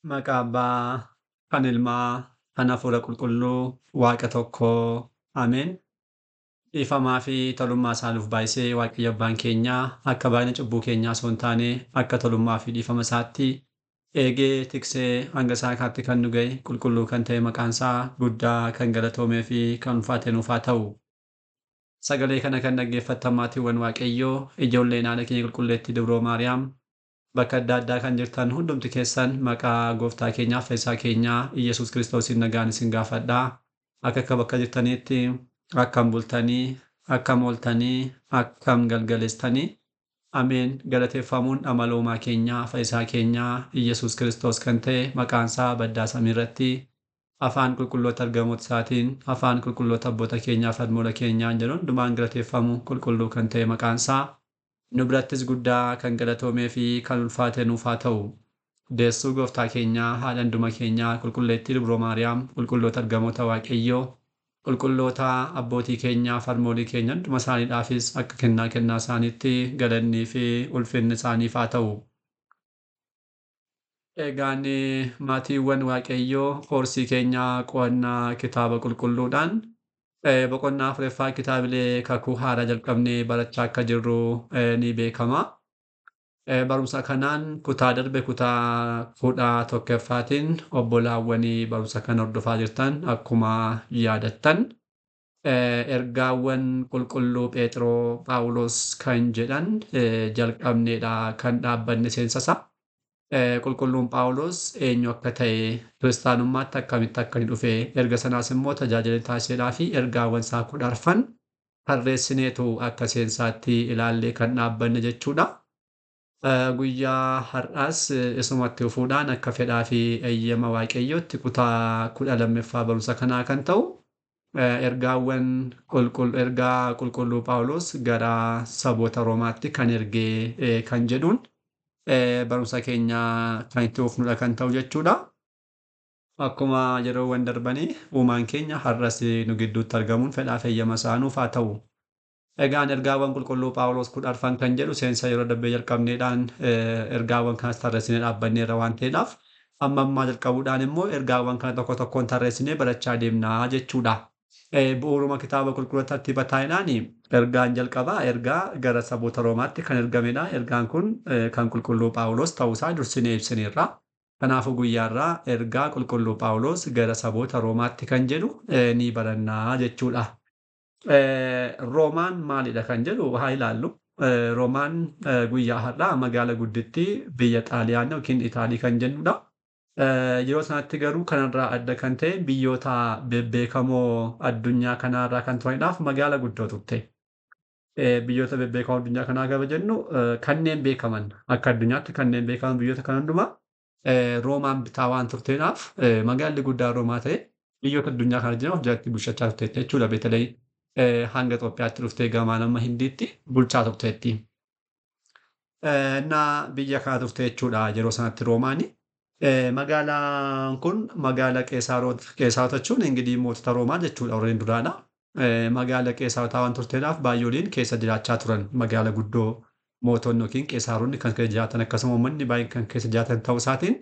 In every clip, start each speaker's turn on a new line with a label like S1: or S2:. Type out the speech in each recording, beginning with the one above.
S1: Maqaa Abbaa, kan Ilmaa, kan Hafuura Qulqulluu, Waaqa tokkoo. Ameen. Dhiifamaa fi tolummaa isaa nuuf baay'isee Waaqayyo Abbaan keenyaa akka baay'ina cubbuu keenyaa osoo hin taane akka tolummaa fi dhiifama isaatti eegee tiksee hanga isaa kanatti kan nu ga'e qulqulluu kan ta'e maqaan isaa guddaa kan galatoomee fi kan ulfaate nuuf haa ta'u. Sagalee kana kan dhaggeeffattan maatiiwwan Waaqayyoo, ijoolleen haadha keenya qulqulleettii Dubroo Maariyaam, bakka adda addaa kan jirtan hundumti keessan maqaa gooftaa keenyaaf fayyisaa keenyaa Iyyasuus Kiristoosiin nagaan isin gaafadhaa. Akka bakka jirtaniitti akkam bultanii, akkam ooltanii, akkam galgaleessitanii. Ameen. Galateeffamuun amala uumaa keenyaa fayyisaa keenyaa Iyyasuus Kiristoos kan ta'e maqaan isaa baddaa samii irratti afaan qulqulloota ergamoota isaatiin afaan qulqulloota abboota keenyaa fi haadhola keenyaan jedhu hundumaan galateeffamu qulqulluu kan ta'e maqaan isaa nu birattis guddaa kan galatoomee fi kan ulfaate nuuf haa ta'u. Deessuu gooftaa keenyaa haadha hunduma keenyaa qulqulleettii Dubroo Maariyaam, qulqulloota ergamoota Waaqayyoo, qulqulloota abbootii keenyaa fi harmoolii keenya hunduma isaaniidhaafis akka kennaa kennaa isaaniitti galannii fi ulfinni isaaniif haa ta'u. Egaan maatiiwwan Waaqayyoo, koorsii keenyaa qo'annaa kitaaba qulqulluudhaan boqonnaa afuraffaa kitaabilee kakuu haaraa jalqabnee barachaa akka jirru ni beekama. Barumsa kanaan kutaa darbe kutaa 11ffaatiin obbolaawwanii barumsa kana hordofaa jirtan akkuma yaadattan ergaawwan qulqulluu Phexroo Phaawulos kan jedhan jalqabneedha kan dhaabbanne seensasa. Qulqulluun Phaawulos eenyu akka ta'e, kiristaanummaatti akkamitti akka inni dhufe, erga sanaas immoo tajaajila taasisedhaa fi ergaawwan isaa 14 tarreessineetu akka seensaatti ilaallee kan dhaabbanne jechuudha. Guyyaa har'aas isumatti dhufuudhaan akka fedhaa fi eeyyama Waaqayyootti kutaa 12ffaa barumsa kanaa kan ta'u ergaawwan ergaa qulqulluu Phaawulos gara saboota Roomaatti kan ergee kan jedhuun barumsa keenya kan itti fufnudha kan ta'u jechuudha. Akkuma yeroowwan darbanii uumaan keenya har'as nu gidduutti argamuun fedhaa fi eeyyama isaa nuuf haa ta'u. Egaan ergaawwan qulqulluu Phaawulos 14 kan jedhu seensa yeroo darbee jalqabneedhaan ergaawwan kanas tarreessinee dhaabbanneerra waan ta'eedhaaf amma ammaa jalqabuudhaan immoo ergaawwan kana tokko tokkoon tarreessinee barachaa deemnaa jechuudha. Bu'uuruma kitaaba qulqulluu tartiiba taa'inaan ergaan jalqabaa ergaa gara saboota Roomaatti kan ergamedha. Ergaan kun kan qulqulluu Phaawulos ta'uusaa dursinee ibsineerra. Kanaafuu guyyaarraa ergaa qulqulluu Phaawulos gara saboota Roomaatti kan jedhu ni barannaa jechuudha. Roomaan maalidha kan jedhu haa ilaallu. Roomaan guyyaa har'aa magaala guddittii biyya Xaaliyaanii yookiin Itaalii kan jennudha. Yeroo sanatti garuu kanarraa adda kan ta'e biyyoota bebbeekamoo addunyaa kanaarraa kan turanidhaaf magaala guddoo turte. Biyyoota bebbeekamoo addunyaa kanaa gaafa jennu kanneen beekaman akka addunyaatti kanneen beekaman biyyoota kan hundumaa Roomaan bitaa waan turteedhaaf magaalli guddaa Roomaa ta'e biyyoota addunyaa kana jiran of jalatti bulchaa turteetti jechuudha. Beetalay hanga Itoophiyaatti dhuftee gamaan amma Hindiitti bulchaa turteetti. Na biyya kana turte jechuudha yeroo sanatti Roomaani. Magaalaan kun magaala Qeesaarota jechuun ingidihi mootota Roomaa jechuudha warreen duraadha. Magaala Qeesaarotaa waan turteedhaaf baay'ooliin keessa jiraachaa turan, magaala guddoo mootonni yookiin Qeesaaronni kan keessa jiraatan akkasuma uummanni baay'een kan keessa jiraatan ta'uu isaatiin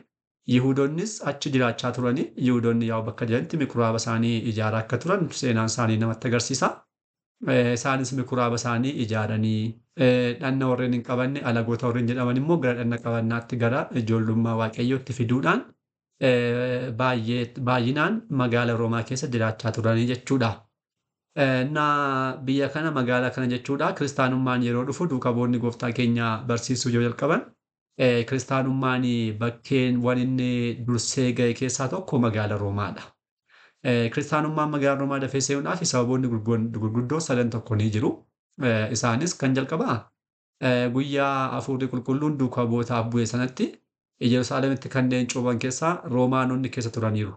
S1: Yihuudonnis achi jiraachaa turanii. Yihuudonni yaa'u bakka jiranitti mikuraaba isaanii ijaaraa akka turan seenaan isaanii namatti agarsiisa. Isaanis mikuraaba isaanii ijaaranii dhanna warreen hin qabanne alagoota warreen jedhaman immoo gara dhanna qabannaatti gara ijoollummaa Waaqayyootti fiduudhaan baay'inaan magaala Roomaa keessa jiraachaa turanii jechuudha. Na biyya kana magaala kana jechuudha kiristaanummaan yeroo dhufu duuka bu'oonni gooftaa keenya barsiisuu yoo jalqaban kiristaanummaan bakkeen waan inni dursee ga'e keessaa tokko magaala Roomaadha. Kiristaanummaan magaala Roomaa dafee seenuudhaaf sababoonni gurguddoo sadan tokko ni jiru. Isaanis kan jalqabaa guyyaa hafuurri qulqulluun duuka bu'ootaaf bu'e sanatti Yerusaalemitti kanneen cuuphan keessaa Roomaanonni keessa turaniiru.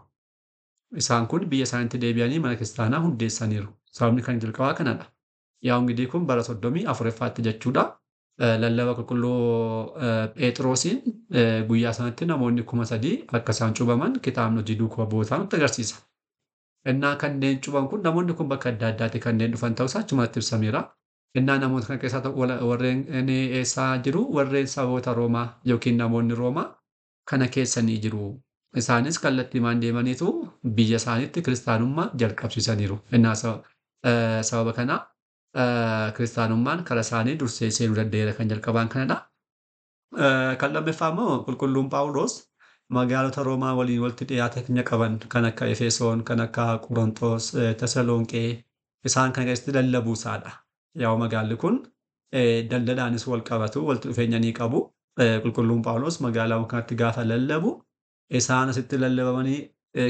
S1: Isaan kun biyya isaaniitti deebi'anii mana kiristaanaa hundeessaniiru. Sababni kan jalqabaa kanadha. Yaa ingidihi kun bara 34ffaatti jechuudha. Lallaba qulqulluu Phexrosiin guyyaa sanatti namoonni 3000 akka isaan cuubaman kitaabni hojii duuka bu'ootaa nutti agarsiisa. Innaa kanneen cuuban kun namoonni kun bakka adda addaatti kanneen dhufan ta'uusaa achumatti ibsameera. Innaa namoota kana keessaa warreen eessaa jiru, warreen saboota Roomaa yookiin namoonni Roomaa kana keessa ni jiru. Isaanis kallattiimaan deemaniitu biyya isaaniitti kiristaanummaa jalqabsiisaniiru. Innaa sababa kana kiristaanummaan karaa isaanii dursee seenuu danda'eera kan jalqabaan kanadha. Kan lammaffaa immoo qulqulluun Phaawulos magaalota Roomaa waliin walitti dhiyaatanya qaban kan akka Efesoon, kan akka Qorontos, Tasalonqee isaan kana keessatti lallabuu isaadha. Yaa'u magaalli kun daldalaanis wal qabatu, walitti dhufeenya ni qabu. Qulqulluun Phaawulos magaalaawwan kanatti gaafa lallabu isaan asitti lallabamanii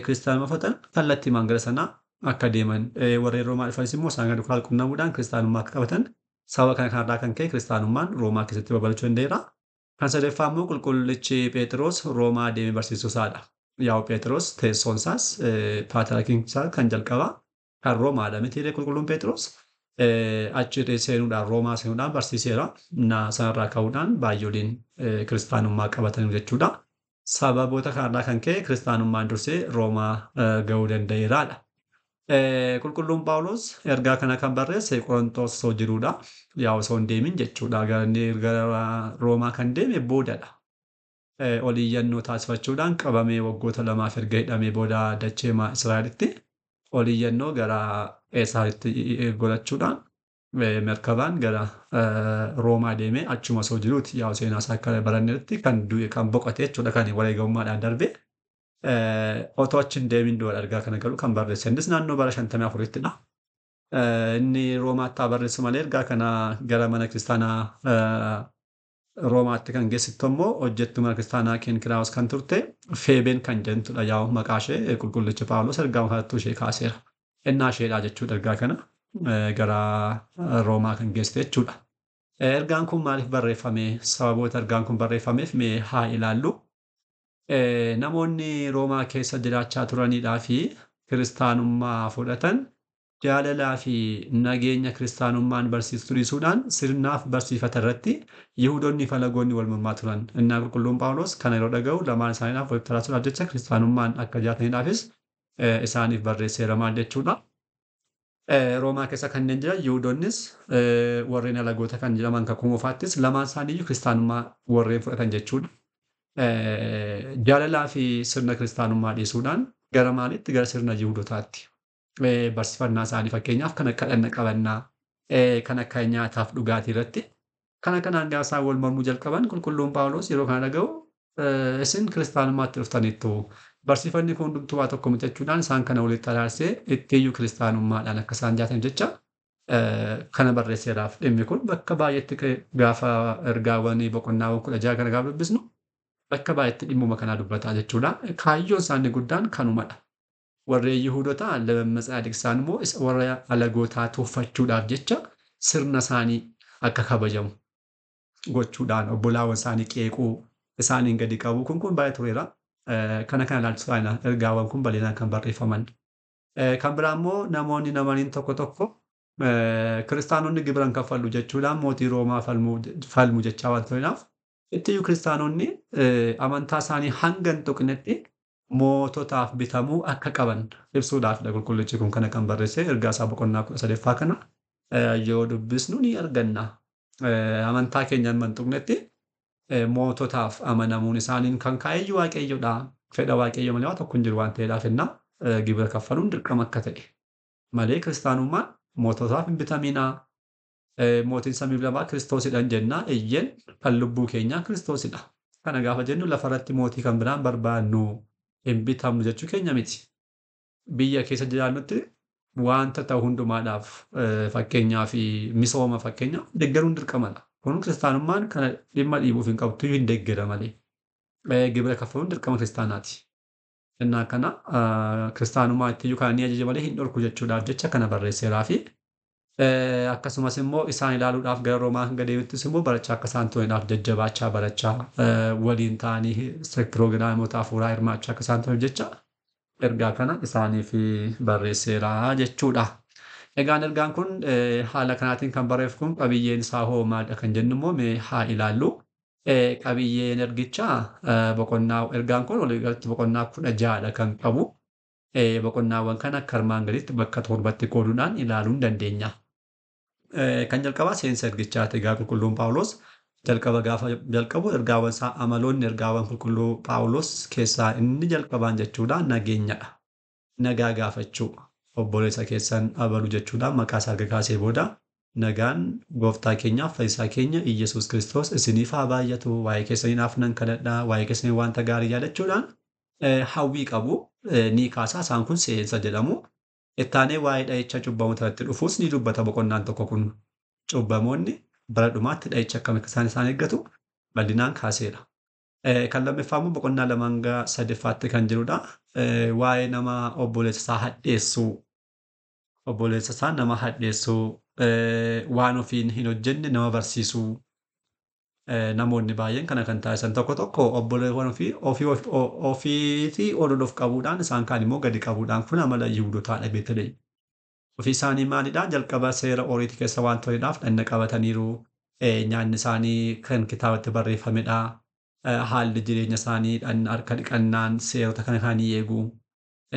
S1: kiristaanummaa fudhatan kallattiimaan gara sanaa akka deeman warreen Roomaa dhufanis immoo isaan kana duukaa qunnamuudhaan kiristaanummaa akka qabatan sababa kana kanarraa kan ka'e kiristaanummaan Roomaa keessatti babal'achuu danda'eera. Kan sadaffaa immoo qulqullichi Phexros Roomaa deemee barsiisuu isaadha. Yaa'u Phexros teessoon isaas paatriyaarkiin isaa kan jalqabaa kan Roomaadha miti qulqulluun Phexros. Achi seenuudhaan Roomaa seenuudhaan barsiiseera. Sanarraa ka'uudhaan baay'ooliin kiristaanummaa qabataniiru jechuudha. Sababoota kanarraa kan ka'e kiristaanummaan dursee Roomaa ga'uu danda'eeraadha. Qulqulluun Phaawulos ergaa kana kan barreesse Qorontos osoo jiruudha. Yaa osoo hin deemin jechuudha. Gara Roomaa kan deeme boodadha. Oliyyannoo taasifachuudhaan qabamee waggoota lamaaf erga hidhamee booda dachee Israa'elitti oliyyannoo gara Qeesaaritti godhachuudhaan merkabaan gara Roomaa deemee achuma osoo jiruuti. Yaa seenaa isaa akka barannetti kan du'e kan boqote jechuudha kan wareegamummaadhaan darbe. Otoo achi hin deemin dura ergaa kana garuu kan barreesse. Innis naannoo bara 54ttidha. Inni Roomaatti haa barreessu malee ergaa kana gara mana kiristaanaa Roomaatti kan geessittu immoo hojjettuu mana kiristaanaa Kenkiraawus kan turte Feebeen kan jedhamtudha. Yaa'u maqaa ishee qulqullichi Phaawulos ergaa kanattuu ishee kaaseera. Innaa isheedha jechuudha ergaa kana gara Roomaa kan geessite jechuudha. Ergaan kun maaliif barreeffame? Sababoota ergaan kun barreeffameef mee haa ilaallu. Namoonni Roomaa keessa jiraachaa turaniidhaa fi kiristaanummaa fudhatan jaalalaa fi nageenya kiristaanummaan barsiistu dhiisuudhaan sirnaaf barsiifata irratti Yihudoonni fi alagoonni wal mormaa turan. Innaa qulqulluun Phaawulos kana yeroo dhaga'u lamaan isaaniidhaaf walitti araarsuudhaaf jecha kiristaanummaan akka jiraataniidhaafis isaaniif barreesseera maal jechuudha. Roomaa keessa kanneen jiran Yihudoonnis warreen alagoota kan jedhaman kakuu moofaattis lamaan isaaniiyyuu kiristaanummaa warreen fudhatan jechuudha. Jaalalaa fi sirna kiristaanummaa dhiisuudhaan gara maaliitti? Gara sirna Yihudotaatti. Barsiifannaa isaanii fakkeenyaaf kan akka dhagna qabannaa, kan akka nyaataaf dhugaatii irratti kana kanaan gaafa isaan wal mormuu jalqaban qulqulluun Phaawulos yeroo kana dhaga'u isin kiristaanummaatti dhuftaniittu barsiifanni kun hundumtuu waa tokko miti jechuudhaan isaan kana walitti araarsee ittiiyyuu kiristaanummaadhaan akka isaan jiraatan jecha kana barreesseeraaf. Dhimmi kun bakka baay'eetti gaafa ergaawwan boqonnaawwan 16 kana gaafa dubbisnu bakka baay'eetti dhimmuma kanaa dubbataa jechuudha. Kaayyoon isaanii guddaan kanumadha. Warreen Yihudotaa lammatsaadik isaan immoo warra alagootaa tuffachuudhaaf jecha sirna isaanii akka kabajamu gochuudhaan obbolaawwan isaanii qeequu isaaniin gadi qabu kun baay'ee tureera. Kana kana ilaalchisuudhaan ergaawwan kun bal'inaan kan barreeffaman. Kan biraa immoo namoonni namaniin tokko tokko kiristaanonni gibira hin kaffallu jechuudhaan mootii Roomaa falmu jechaa waan turaniif ittiyyuu kiristaanonni amantaa isaanii hanga hin tuqnetti moototaaf bitamuu akka qaban ibsuudhaafidha qulqullichi kun kana kan barreesse ergaa isaa boqonnaa 13ffaa kana yoo dubbisnu ni arganna. Amantaa keenya hin tuqnetti moototaaf amanamuun isaaniin kan ka'eyyuu Waaqayyoodha. Fedha Waaqayyo malee waa tokko hin jiru waan ta'eedhaaf innaa gibira kaffaluun dirqama akka ta'e malee kiristaanummaan moototaaf hin bitaminaa. Mootiin samii lafaa Kiristoosidha jennaa eeyyeen kan lubbuu keenyaa Kiristoosidha. Kana gaafa jennu lafarratti mootii kan biraan barbaannu hin bitamnu jechuu keenya miti. Biyya keessa jiraannutti wanta ta'u hundumaadhaaf fakkeenyaa fi misooma fakkeenyaaf deeggaruun dirqamadha. Kun kiristaanummaan kana dhimma dhiibuuf hin qabtu hin deeggara malee. Gibira kaffaluun dirqama kiristaanaati. Innaa kana kiristaanummaa ittiyyuu kana ni ajaja malee hin dhorku jechuudhaaf jecha kana barreesseeraa fi akkasumas immoo isaan ilaaluudhaaf gara Roomaa hanga deemittis immoo barachaa akka isaan turaniidhaaf jajjabaachaa barachaa waliin ta'anii piroogiraamota hafuuraa hirmaachaa akka isaan turaniif jecha ergaa kana isaaniif barreesseeraa jechuudha. Egaan ergaan kun haala kanaatiin kan barreeffamu kun qabiyyeen isaa hoo maalidha kan jennu immoo mee haa ilaallu. Qabiyyeen ergichaa boqonnaa ergaan kun waliigalatti boqonnaa 16dha kan qabu. Boqonnaawwan kana akka armaan gadiitti bakka torbatti qooduudhaan ilaaluu ni dandeenya. Kan jalqabaa seensa ergichaati. Egaa qulqulluun Phaawulos Jalqaba gaafa jalqabu ergaawwan isaa amaloonni ergaawwan qulqulluu Phaawulos keessaa inni jalqabaan jechuudha nageenyadha. Nagaa gaafachuu obboleessa keessan abalu jechuudha maqaa isaa erga kaasee booda nagaan gooftaa keenyaaf fayyisaa keenya Iyyasuus Kiristoos isiniif haa baay'atu, waa'ee keessanii naaf nan kadhadha, waa'ee keessanii wanta gaarii yaadachuudhaan hawwii qabu ni kaasa. Isaan kun seensa jedhamu. Ittaanee waa'ee dha'icha cubbamoota irratti dhufuus ni dubbata boqonnaan tokko kun. Cubbamoonni bara dhumaatti dha'icha akkam akka isaan eeggatu bal'inaan kaaseera. Kan lammaffaa immoo boqonnaa 2 hanga 3ffaatti kan jirudha. Waa'ee nama obboleessa isaa hadheessuu, obboleessa isaa nama hadheessuu, waan ofiin hin hojjenne nama barsiisuu. Namoonni baay'een kana kan taasisan tokko tokko obboleewwan ofiitii ol of qabuudhaan isaan kaan immoo gadi qabuudhaan kun amala Yihuudootaadha beektanii. Ofii isaanii maalidhaa jalqaba seera Ooriitii keessa waan turaniidhaaf dhagna qabataniiru. Nyaanni isaanii kan kitaabatti barreeffamedha. Haalli jireenya isaanii dhagna harka dhiqannaan seerota kana kan eegu.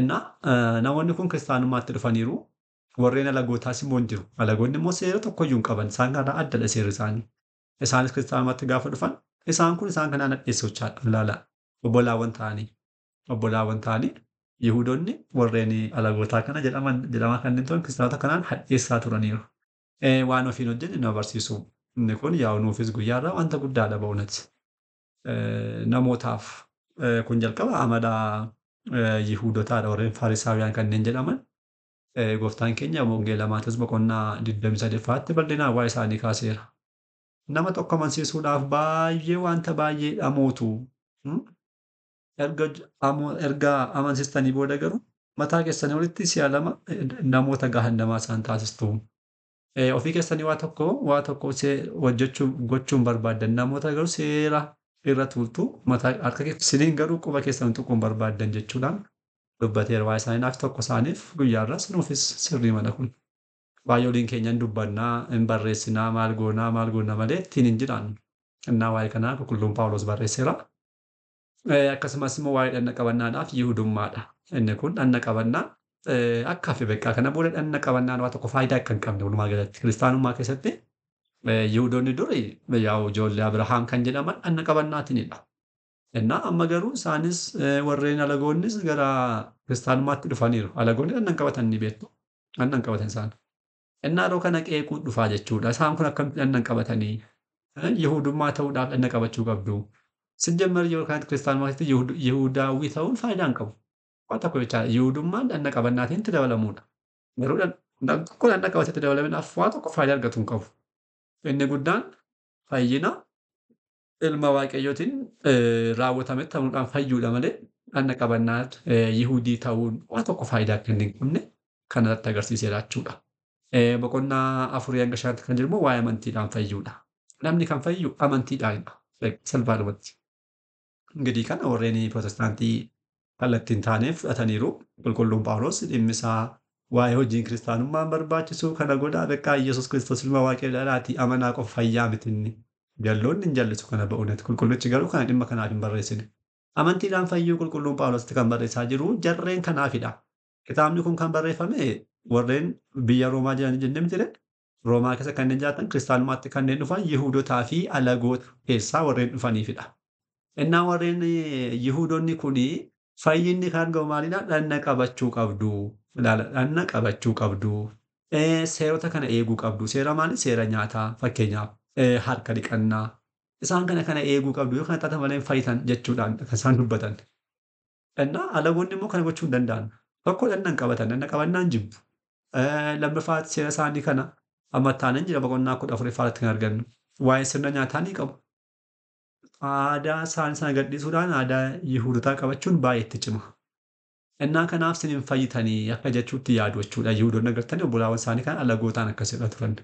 S1: Innaa namoonni kun kiristaanummaatti dhufaniiru. Warreen alagootaas immoo hin jiru. Alagoonni immoo seera tokkoyyuu hin qaban. Isaan kanarraa addadha seerri isaanii. Isaanis kiristaanummaatti gaafa dhufan isaan kun isaan kanaan hadheessochaadha. Ilaala. Obbolaawwan ta'anii. Obbolaawwan ta'anii Yihuudoonni warreen alagootaa kana jedhamaa kanneen turan kiristaanota kanaan hadheessaa turaniiru. Waan ofiin hojjenne nama barsiisu. Inni kun yaa'u nuufis guyyaarraa wanta guddaadha ba'uunati. Namootaaf kun jalqaba amala Yihuudotaadha warreen Farisaawiyaan kanneen jedhaman. Gooftaan keenya Wangeela Maatewos boqonnaa 23ffaatti bal'inaan waa'ee isaanii kaaseera. Nama tokko amansiisuudhaaf baay'ee wanta baay'ee dhamootu. Erga amansiistanii booda garuu mataa keessanii olitti si'a lama namoota gahannamaa isaan taasistu. Ofii keessanii waa tokko hojjechuu gochuun barbaaddan namoota garuu seera irra tuultu mataa harka isiniin garuu quba keessan tuquun barbaaddan jechuudhaan dubbateera. Waa'ee isaanii naaf tokko isaaniif guyyaarras nuufis sirrii mana kun. Baay'ee waliin keenya hin dubbannaa, hin barreessinaa, maal goonaa, maal goona malee ittiin hin jiraannu. Innaa waa'ee kanaa qulqulluun Phaawulos barreesseera. Akkasumas immoo waa'ee dhagna qabannaadhaaf Yihudummaadha. Inni kun dhagna qabannaa akka hafe beekaa kana booda dhagna qabannaan waa tokko faayidaa akka hin qabne walumaa galatti kiristaanummaa keessatti Yihudoonni duri yaa'u ijoollee Abrahaam kan jedhaman dhagna qabannaatinidha. Innaa amma garuu isaanis warreen alagoonnis gara kiristaanummaatti dhufaniiru. Alagoonni dhagna hin qabatan ni beektu. Dhagna hin qabatan isaan. Innaa yeroo kana qeequu dhufaa jechuudha. Isaan kun akkamitti dhagna hin qabatanii? Yihudummaa ta'uudhaaf dhagna qabachuu qabdu. Sijjamar yeroo kanatti kiristaanummaa keessatti Yihudaawwii ta'uun faayidaa hin qabu. Waan tokko jechaadha. Yihudummaan dhagna qabannaatiin itti dabalamuudha. Garuu tokko dhagna qabatee itti dabalamuudhaaf waan tokko faayidaa argatu hin qabu. Inni guddaan fayyina ilma Waaqayyootiin raawwatametti ta'uudhaan fayyuudha malee dhagna qabannaa Yihudii ta'uun waan tokko faayidaa akka hin qabne kanarratti agarsiiseera jechuudha. Boqonnaa 4 hanga 5tti kan jiru immoo waa'ee amantiidhaan fayyuudha. Namni kan fayyu amantiidhaanidha. Salphaadhumatti. Ingidihi kana warreen Pirootestaantii kallattiin taaneef fudhataniiru. Qulqulluun Phaawulos dhimmi isaa waa'ee hojiin kiristaanummaan barbaachisu kana godhaa beekaa Iyyasuus Kiristoos ilma Waaqayyoodhaati amanaa qofa fayyaa miti inni. Jalloonni hin jallisu kana ba'uunati. Qulqullichi garuu kana dhimma kanaaf hin barreessine. Amantiidhaan fayyuu qulqulluun Phaawulositti kan barreessaa jiru jarreen kanaafidha. Kitaabni kun kan barreeffame warreen biyya Roomaa jiran jennee miti ree? Roomaa keessa kanneen jiraatan kiristaanummaatti kanneen dhufan Yihuudotaa fi alagoota keessaa warreen dhufaniifidha. Innaa warreen Yihuudoonni kun fayyinni kan argamu maalidha? Dhagna qabachuu qabdu. Ilaala, dhagna qabachuu qabdu. Seerota kana eeguu qabdu. Seera maali? Seera nyaataa fakkeenyaaf harka dhiqannaa. Isaan kana kana eeguu qabdu yoo kana taatan malee hin fayyitan jechuudhaan kan isaan dubbatan. Innaa alagoonni immoo kana gochuu hin danda'an. Tokko dhagna hin qabatan, dhagna qabannaan jibbu. Lammaffaatti seera isaanii kana amma taanan jira boqonnaa 14ffaatti kan argannu. Waa'ee sirna nyaataa ni qabu. Aadaa isaanii sana gadhiisuudhaan aadaa Yihuudotaa qabachuun baay'ee itti cima. Innaa kanaaf isin hin fayyitanii akka jechuutti yaadu jechuudha. Yihuudoonni agartanii obbolaawwan isaanii kan alagootaan akkas jedha turan.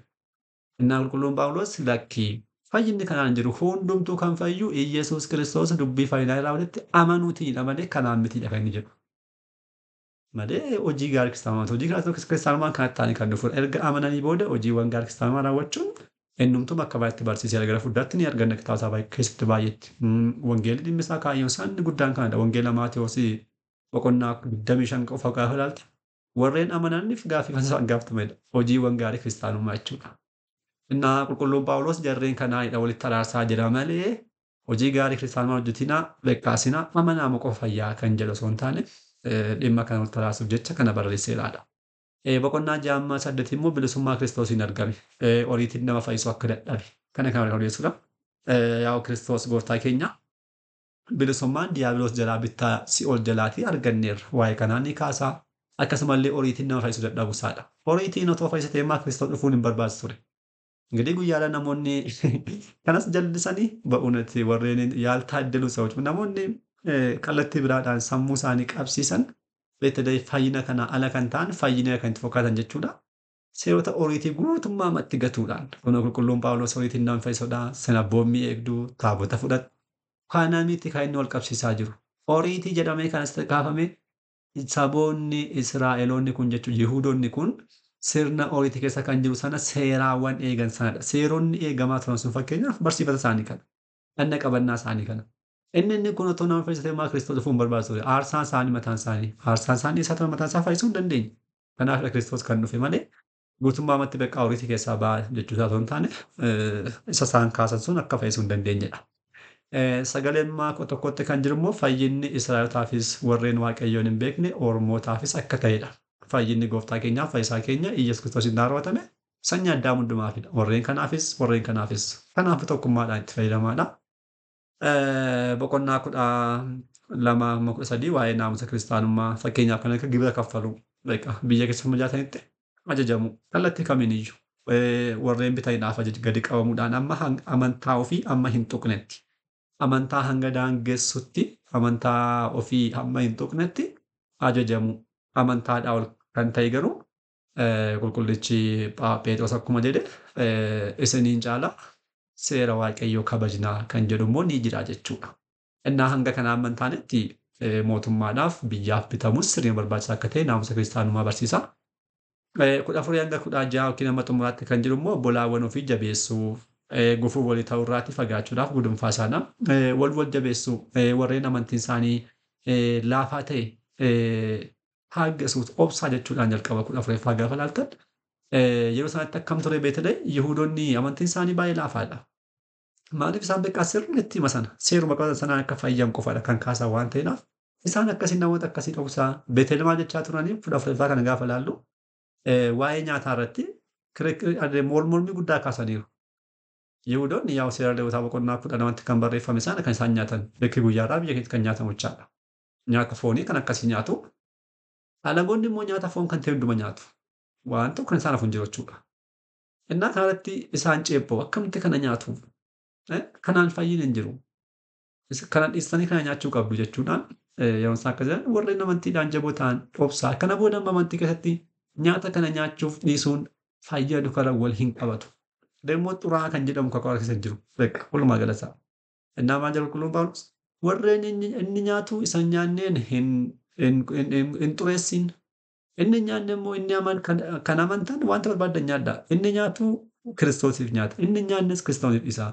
S1: Innaa qulqulluun Phaawulos lakkii fayyinni kanaan jiru hundumtuu kan fayyu Iyyasuus Kiristoos dubbii fayyinaa raawwatetti amanuutiidha malee kanaan mitiidha kan inni jedhu. Malee hojii gaarii kiristaanummaa hojii gaarii kiristaanummaan kanatti ta'anii kan dhufudha. Erga amananii booda hojiiwwan gaarii kiristaanummaa raawwachuun innumtuu akka baay'eetti barsiiseera gara fuulduraatti ni arganna kitaaba isaa keessatti baay'eetti. Wangeelli dhimmi isaa kaayyoon isaa inni guddaan kanadha. Wangeela Maatewos boqonnaa 25 qofa gaafa ilaalte warreen amananiif gaaffii isaan gaafatamedha. Hojiiwwan gaarii kiristaanummaa jechuudha. Innaa qulqulluun Phaawulos jarreen kanaanidha walitti araarsaa jira malee hojii gaarii kiristaanummaa hojjetinaa bekkaasinaa amanaa qofa fayyaa kan jedhu osoo hin taane dhimma kana walitti araarsuuf jecha kana barreesseeraadha. Boqonnaa 6-8 immoo bilisummaa Kiristoosiin argame. Oriitiin nama fayyisuu akka dadhabe. Kana kan odeessudha. Yaa'u Kiristoos gooftaa keenya bilisummaan diiyaabiloos jalaa bittaa si'ool jalaatii arganneerra. Waa'ee kanaa ni kaasaa. Akkasumallee oriitiin nama fayyisuu dadhabu isaadha. Oriitiin otoo fayyisatee immoo Kiristoos dhufuun hin barbaachisu ture. Ingidihi guyyaadha namoonni kanas jallisanii ba'uunatti warreen yaaltaaddalu ሰዎች namoonni kallattii biraadhaan sammuu isaanii qabsiisan beektadee fayyina kana ala kan ta'an fayyina kan itti fakkaatan jechuudha. Seerota oriitii guutummaa matti gatuudhaan kun qulqulluun Phaawulos oriitiin nama fayyisuudha. Sana boommii eegduu taabota fudhatu. Kana miti kan inni wal qabsiisaa jiru. Oriitii jedhamee kan asitti kaafame saboonni Israa'eloonni kun jechuun Yihuudoonni kun sirna oriitii keessa kan jiru sana seeraawwan eegan sanadha. Seeronni eegamaa turan sun fakkeenyaaf barsiifata isaanii kana. Dhanna qabannaa isaanii kana. Inni kun otoo nama fayyisatee maa Kiristoos dhufuun barbaachisu ture. Aarsaan isaanii mataan isaanii. Aarsaan isaanii isaa ture mataan isaa fayyisuu hin dandeenye. Kanaaf Kiristoos kan dhufe malee guutummaa amatti beekaa oriitii keessaa ba'a jechuu isaa otoo hin taane isa isaan kaasan sun akka fayyisuu hin dandeenyedha. Sagaleen maakoo tokkotti kan jiru immoo fayyinni Israa'elotaafis warreen Waaqayyoon hin beekne Ormootaafis akka ta'edha. Fayyinni gooftaa keenyaaf fayyisaa keenya Iyyasuus Kiristoosiin raawwatame sanyii addaa hundumaafidha. Warreen kanaafis warreen kanaafis. Kanaaf tokkummaadhaan itti fayyadamaadha. Boqonnaa 12-13 waa'ee naamusa kiristaanummaa fakkeenyaaf kan akka gibira kaffaluu biyya keessa jiraatanitti ajajamu kallattii kamiiniyyuu warreen bitaniidhaaf gadi qabamuudhaan amma amantaa ofii amma hin tuqnetti. Amantaa hanga daangessutti amantaa ofii hamma hin tuqnetti ajajamu. Amantaadhaa ol kan ta'e garuu qulqullichi Phexros akkuma jedhe isiniin caala seera Waaqayyoo kabajnaa kan jedhu immoo ni jira jechuudha. Innaa hanga kana amma hin taanetti mootummaadhaaf biyyaaf bitamus sirrii barbaachisaa akka ta'e naamusa kiristaanummaa barsiisa. 14-16 yookiin amma xumuraatti kan jiru immoo obbolaawwan ofii jabeessuu gufuu walii ta'uu irraatii fagaachuudhaaf gudunfaa isaana wal wal jabeessuu warreen amantiin isaanii laafaa ta'e haaggasuut obsaa jechuudhaan jalqaba 14ffaa gaafa laaltan yeroo sanatti akkam ture beekte Yihuudoonni amantiin isaanii baay'ee laafaadha. Maaliif isaan beekaa sirriitti hima sana seeruma qabatan sanaan akka fayyan qofaadha kan kaasan waan ta'eef isaan akkasii namoota akkasii dhoksaa Beetel maal jechaa turanii 14ffaa kana gaafa laallu waa'ee nyaataa irratti mormii guddaa kaasaniiru. Yihuudoonni yaa'u seera Lewwotaa boqonnaa 12tti kan barreeffame sana kan isaan nyaatan bakki guyyaadhaa biyya keessatti kan nyaatamu jechaadha. Nyaata foonii kan akkasii nyaatu. Alagoonni immoo nyaata foon kan ta'e hunduma nyaatu. Waan tokko kan isaan hafu hin jiru jechuudha. Innaa kanarratti isaan ceephoo akkamitti kana nyaatu? Kanaan fayyina hin jiru. Kana dhiistanii kana nyaachuu qabdu jechuudhaan yeroo isaan akkas jedhan warreen amantiidhaan jaboo ta'an dhoobsaa. Kana booda amma amantii keessatti nyaata kana nyaachuuf dhiisuun fayyadu kana wal hin qabatu. Demmoo xuraa'aa kan jedhamu kakuu keessa jiru. Beekaa walumaa galasaa. Innaa maal jedhu qulqulluun Phaawulos warreen inni nyaatu isa nyaanneen hin xureessin. Inni nyaanne immoo inni kan amantan wanta barbaadan nyaadhaa. Inni nyaatu Kiristoosiif nyaata. Inni nyaannes Kiristoosiif isa.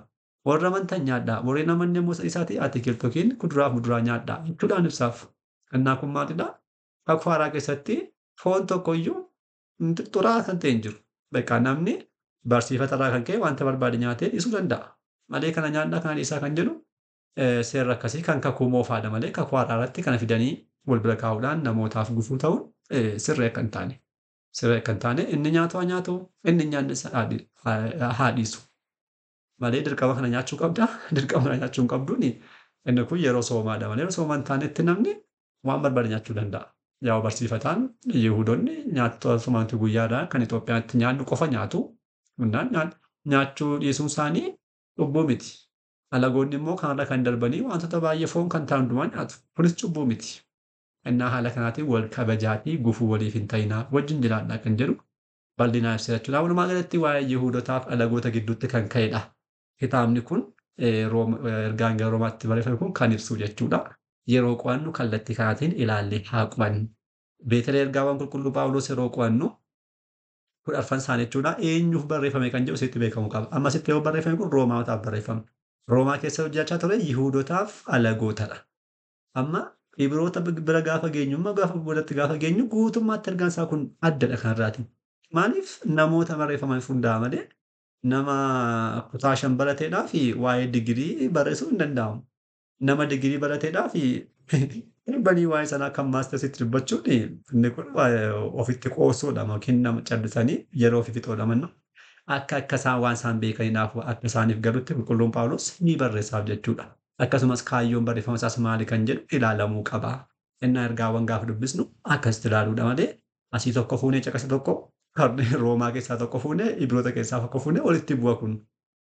S1: Warra amantan nyaadhaa. Warreen amanne immoo isaati atikiltii yookiin kuduraa fi muduraa nyaadhaa. Jechuudhaan ibsaaf. Innaa kun maalidhaa? Kakuu haaraa keessatti foon tokkoyyuu xuraa'aa kan ta'e hin jiru. Beekaa namni barsiifata irraa kan ka'e wanta barbaade nyaatee dhiisuu danda'a. Malee kana nyaadhaa kana dhiisaa kan jedhu seerri akkasii kan kakuu moofaadha malee kakuu haaraa irratti kana fidanii wal bira kaa'uudhaan namootaaf gufuu ta'uun sirrii akka hin taane. Sirrii akka hin taane inni nyaatu haa nyaatu inni nyaannes haa dhiisu. Malee dirqama kana nyaachuu qabda dirqama kana nyaachuu hin qabduun inni kun yeroo soomaadha malee yeroo soomaa hin taanetti namni waan barbaade nyaachuu danda'a. Yaa'u barsiifataan Yihuudoonni nyaata somaanti guyyaadhaa kan Itoophiyaatti nyaannu qofa nyaatu. Hundaan nyaachuu dhiisuun isaanii cubbuu miti. Alagoonni immoo kanarra kan darbanii wantoota baay'ee foon kan ta'an hundumaa nyaatu. Kunis cubbuu miti. Innaa haala kanaatiin wal kabajaatii gufuu waliif hin ta'inaa wajjin jiraadhaa kan jedhu bal'inaan ibsa jechuudha. Walumaa galatti waa'ee Yihuudotaaf alagoota gidduutti kan ka'edha. Kitaabni kun ergaan gara Roomaatti barreeffame kun kan ibsu jechuudha. Yeroo qo'annu kallattii kanaatiin ilaallee haa qo'annu. Beetel ergaawwan qulqulluu Phaawulos yeroo qo'annu 14 isaanii jechuudha. Eenyuuf barreeffame kan jedhu sitti beekamu qaba. Amma sitti yoo barreeffame kun Roomaataaf barreeffame. Roomaa keessa hojjechaa ture Yihuudotaaf alagootadha. Amma Ibroota bira gaafa geenyu immoo gaafa boodatti gaafa geenyu guutummaatti ergaan isaa kun addadha kanarraati. Maaliif namoota barreeffaman hundaa malee Nama kutaa 5 barateedhaaf waa'ee digirii barreessuu hin danda'amu. Nama digirii barateedhaaf darbanii waa'ee sanaa kan maastarsiitti dubbachuun inni kun ofitti qoosuudha yookiin nama callisanii yeroo ofii fixuudha manna. Akka isaan waan isaan beekaniidhaaf akka isaaniif galutti qulqulluun Phaawulos ni barreessaaf jechuudha. Akkasumas kaayyoon barreeffama isaas maali kan jedhu ilaalamuu qaba. Innaa ergaawwan gaafa dubbisnu akkasitti ilaaluudha malee asii tokko fuunee caqasa tokko Roomaa keessaa tokko fuunee Ibroota keessaa tokko fuunee walitti bu'a kun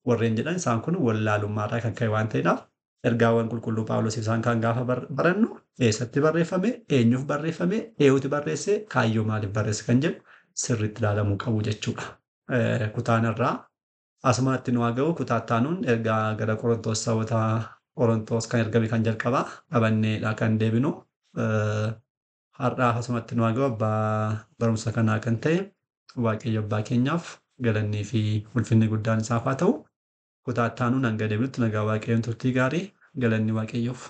S1: warreen jedhan isaan kun wallaalummaarraa kan ka'e waan ta'eedhaaf ergaawwan qulqulluu Phaawulos isaan kan gaafa barannu eessatti barreeffame, eenyuuf barreeffame, eenyutu barreesse, kaayyoo maaliif barreesse kan jedhu sirriitti ilaalamuu qabu jechuudha. Kutaan irraa asumatti nu haa ga'u. Kutaa itti ergaa gara Qorontoos saboota Qorontoos kan ergame kan jalqabaa qabanneedha kan deebinu. Har'aaf asumatti nu haa ga'u. Abbaa barumsa kanaa kan ta'e Waaqayyo abbaa keenyaaf galannii fi ulfinni guddaan isaaf haa ta'u. Kutaa itti aanuun hanga deebinutti nagaa Waaqayyoon turtii gaarii, galanni Waaqayyoof.